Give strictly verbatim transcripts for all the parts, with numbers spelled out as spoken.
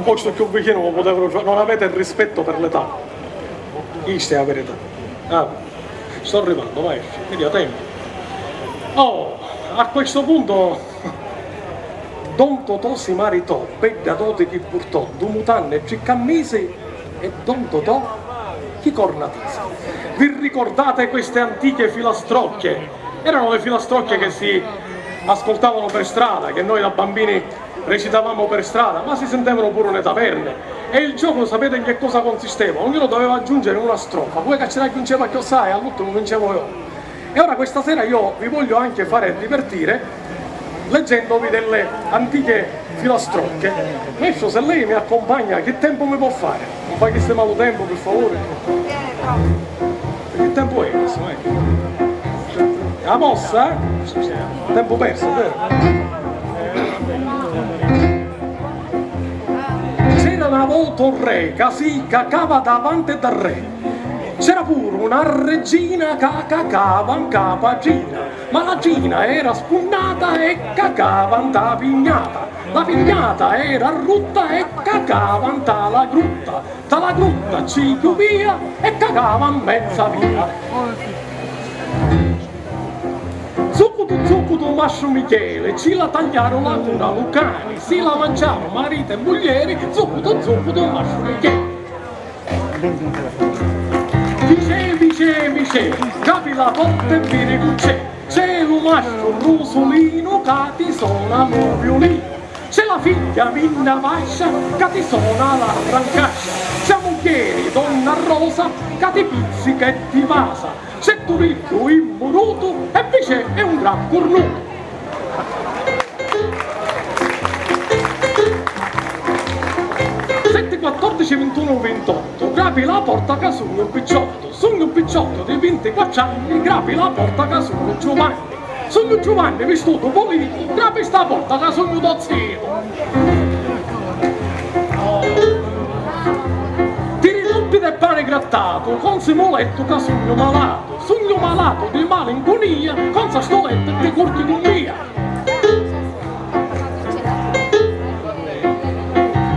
Posto cchiù vicinu, non potevano giocare, non avete rispetto per l'età. Chista è la verità. Ah, sto arrivando, maestro, mi dia tempo. Oh, a questo punto Don Totò si maritò, bedda doti chi purtò, du mutanni e tri cammisi e Don Totò chi corna tisi. Vi ricordate queste antiche filastrocche? Erano le filastrocche che si ascoltavano per strada, che noi da bambini recitavamo per strada, ma si sentevano pure nelle taverne. E il gioco sapete in che cosa consisteva? Ognuno doveva aggiungere una strofa, poi che ci raggiungeva chi assai, all'ultimo vincevo io. E ora questa sera io vi voglio anche fare divertire leggendovi delle antiche filastrocche. Maestro, se lei mi accompagna, che tempo mi può fare? Non fa chiste malu tempo, per favore. Che tempo è questo? Eh? È la mossa? Eh? Tempo perso, è vero? C'era una volta un re ca si cacava davanti dal re. C'era pure una regina ca cacava in capatrina, ma la trina era spunnata e cacava in ta pignata. La pignata era rutta e cacava nta la grutta, nta la grutta ci chiuvia e cacava in mezza via. Zuccutu zuccutu mastru Michele, ci la tagliaru la cura lu cani, si la manciaru mariti e muglieri, zuccutu zuccutu mastru Michele. Vicè, vicè, vicè, grapi la porta e viri cu c'è. C'è lu mastru Rusulinu ca ti sona lu viulinu. C'è la figghia Minna Vascia ca ti sona la francascia. C'è a mugghieri Donna Rosa ca ti pizzica e ti vasa. C'è Turiddu immurutu e vicè è un gran curnutu. Setti, quattordici, vintunu, vintottu, grapi la porta ca sugnu picciottu, sugnu picciottu di vintiquattru anni, grapi la porta ca sugnu Giuvanni, sugnu Giuvanni vistutu pulitu, grapi sta porta ca sugnu to zitu. Tiri tuppi de pani grattatu, conzi mulettu ca sugnu malatu, sugnu malatu di malincunia, conza sto lettu e ti curchi cu mia.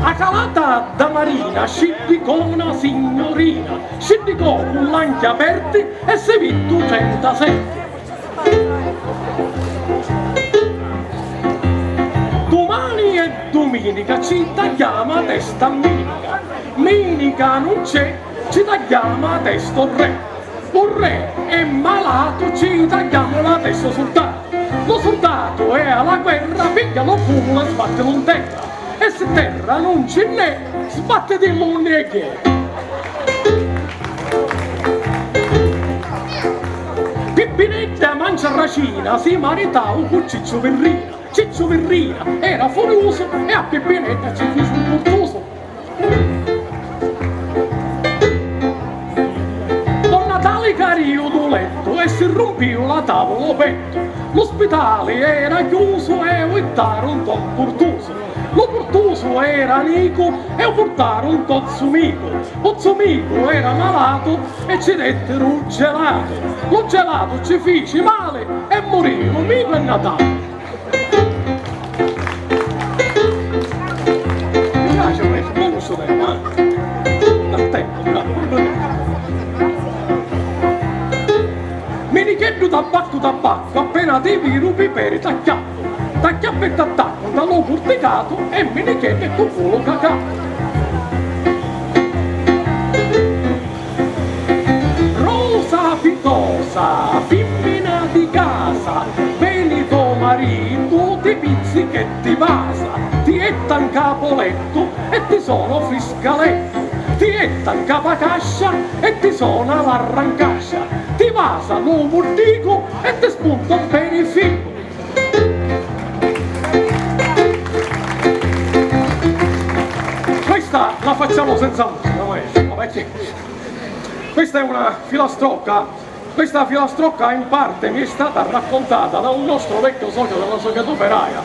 A calata da Marina sciddicò na signurina, sciddicò cu l'anchi aperti e si vittu trentasetti. Dumani è duminica, ci tagghiamu a testa a Minica. Minica nun c'è, ci tagghiamu a testa o re. U re è malatu, ci tagghiamu la testa o surdatu. Lu surdatu è a la guerra, pigghia lu culu e sbattilu 'n terra. E si terra nun ci nn'è, sbattitillu unni è ghè. Pippinedda mancia racina, si maritau cu Cicciu Virrina. Cicciu Virrina era furiusu e a Pippinedda ci fici un curtusu. Don Natali cariu du lettu e si rumpiu la tavula o pettu. Lu spitali era chiusu e u ittaru nto purtusu. Lu purtusu era nicu e u purtaru nto zu Micu. U zu Micu era malatu e ci dettiru u gelatu. Lu gelatu ci fici mali e murì lu Micu e Natali. Mi piace questo, bello sto tema, eh? Attento, bravo. Minicheddu tabaccu tabaccu, appena ti viru piperi t'acchiappu, t'acchiappu e t'attaccu nta lu purticatu e minicheddu e cu culu cacatu. Rosa pietosa, fimmina di casa, veni to maritu, ti pizzica e ti vasa, ti jetta 'n capu lettu e ti sona u friscalettu, ti jetta 'n capu a cascia e ti sona l'arrancascia, ti vasa lu vuddicu e ti spunta un peri ficu. Questa la facciamo senza musica, maestro, perché questa è una filastrocca. Questa filastrocca in parte mi è stata raccontata da un nostro vecchio socio della Società Operaia,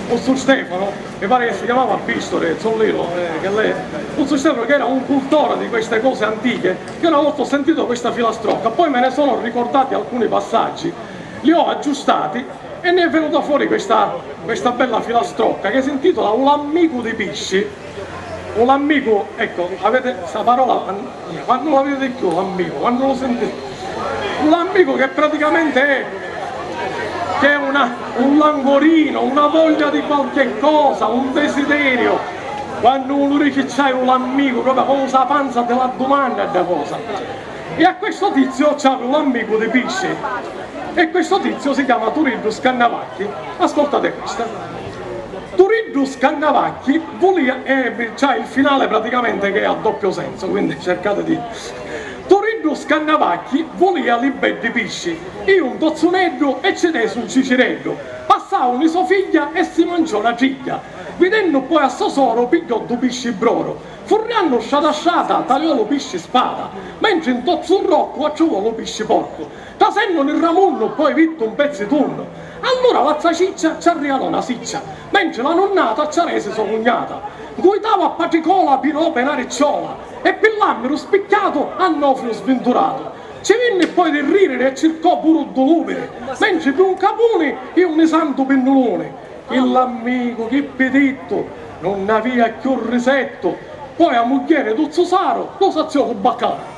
un su Stefano, mi pare che si chiamava Pistori, Zollino, eh, che lei, un su Stefano che era un cultore di queste cose antiche, che una volta ho sentito questa filastrocca, poi me ne sono ricordati alcuni passaggi, li ho aggiustati e ne è venuta fuori questa, questa bella filastrocca che si intitola U lammicu di pisci. L'ammicu, ecco, avete sta parola, quannu l'avete cchiù l'ammicu, quannu lu sentite? L'ammicu che praticamente è, che è una, un languorino, una voglia di qualche cosa, un desiderio. Quannu unu dici c'haiu l'ammicu, proprio comu sa panza ti la dumanna dda cosa. E a questo tizio c'havi l'ammicu di pisci. E questo tizio si chiama Turiddu Scannavacchi. Ascoltate questa. Turiddu Scannavacchi vulia, e c'ha il finale praticamente che è a doppio senso, quindi cercate di... Turiddu Scannavacchi vulia li beddi pisci, iu un tozzuneddu e ci tesi un cicireddu. Passau ni so figghia e si manciò na trigghia. Vidennu poi a so soru pigghiò du pisci broru. Furriannu strata strata taliò lu pisci spada, mentri ntozzu roccu attruvò lu pisci porcu. Trasennu ni ramunnu poi vittu un pezzi tunnu. Allura la za Ciccia ci arrialò na siccia, mentri la nunnata ci resi so cugnata. Ncuitava a patri Cola pi roba e na ricciola e pi l'ammiru spicchiatu a Nofriu svinturatu. Ci vinni poi di ririri e circò puru du luviri, mentri pi un capuni iu ni santu pinnuluni. Chill'ammicu chi pi dittu nun avia cchiù risettu, poi a mugghieri du zu Saru lu saziò cu baccalà.